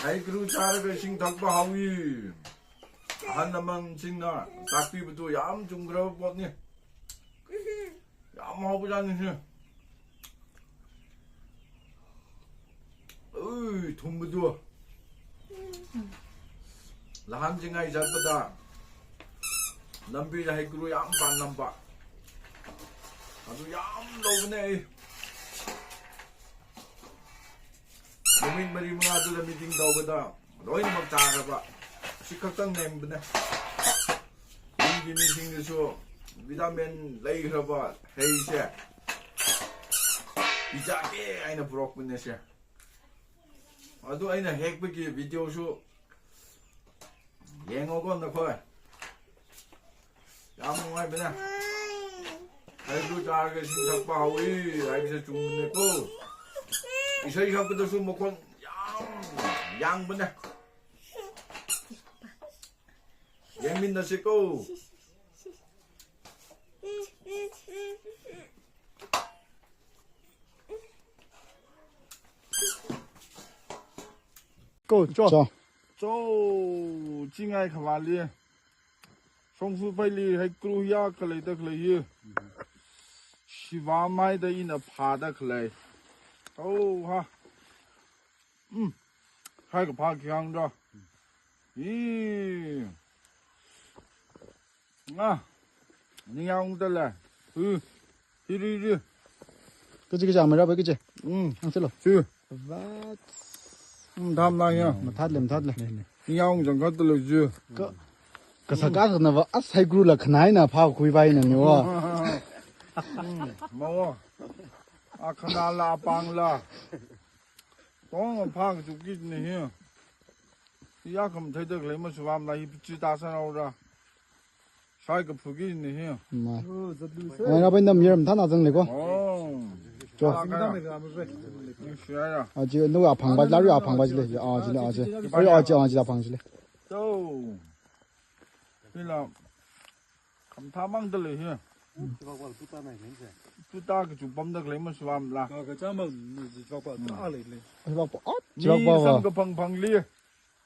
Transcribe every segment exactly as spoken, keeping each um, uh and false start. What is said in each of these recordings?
Haigaru chālaga shing thakpa haowa. Ahan lamang chingna, takpipatu yam chungkharā potna. Yam haopa chānna shi. Ui, thumpatu. Lahan chingai zatpada. Lambida haigaru yam pānlampa. Atu yam lopana. Numit mari mangā tula meeting tau kada. Loinamang chākharapa. Shi khaktang nempana. Tingki meeting dasu. Vitamin leikharapa. Heise. Ichāke eina purokpana shi. Atu eina hekpaki video su. Yengoko nakhoi. Yam nungaipana. Haigaru chālaga shing thakpa haowa, haise chungmaneko. Ishai shakpadasu makhon yam, yangpana. Yangminaseko. Ko, cho. Cho. Cho, chingai khavāli. Shongfa paili haigaru ya khalei da khalei hi. Shiva maida ina phāda khalei. Oh, ha. Mm. Hai kaphā khi hāngda. Ih. Nga. Ningyāng dala. Hu. Hiri, hiri. Kachi kachi amara ba kachi. Mm. Ang silo. Chu. Vat. Mm, dam la ya. Mathatle, mathatle. Ningyāng jang khat dala chu. Ka, kasā kasāna va as haigaru la khanaina phākhui vaina ni wa. Mm, mawa. Akhanala, apangla. Tong phākachukki ni hi. Ya khamathei da khalei masuvamla hi pichi ta sanaora. Shai kaphuki ni hi. Ma. Oh, zatlu se. Mai na bai nam yer mathāna zangle ko. Oh. Cho. Singdam me ga me be. Ni shaya. Aji nu aphangva la ri aphangva le. Aji le aji. Ri aji aji aphang le. To. Hila. Khamathā mang dala hi. Chivakpa tuta nai leng se. Tuta kachu pamda khalei masuvamla. Ka, kachāmang ni chivakpa ta lei lei. Chivakpa, ah, ni chivakpa va. Samkaphang phangli.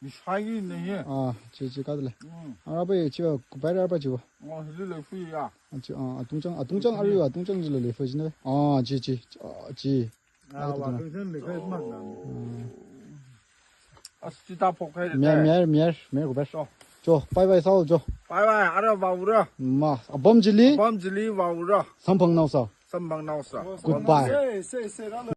Ni shai ni hi. Ah, chi, chi kadala. Mm. Ara bai chi, kupai ara bai chi va. Oh, hili lei fui ya. Ah, chi, ah, atungchang, atungchang ari, atungchang jila lei fui jina. Ah, chi, chi, ah, chi. Ah, wa kungsan lei kai mak na. Mm. As chi ta phok hai. Mier, mier, mier, mier kupai. Cho. Cho, bye bye sao cho. Bye bye, ara vaora. Ma, apam chili. Apam chili vaora. Samphangnaosa. Samphangnaosa. Goodbye. Se, se, se, ra.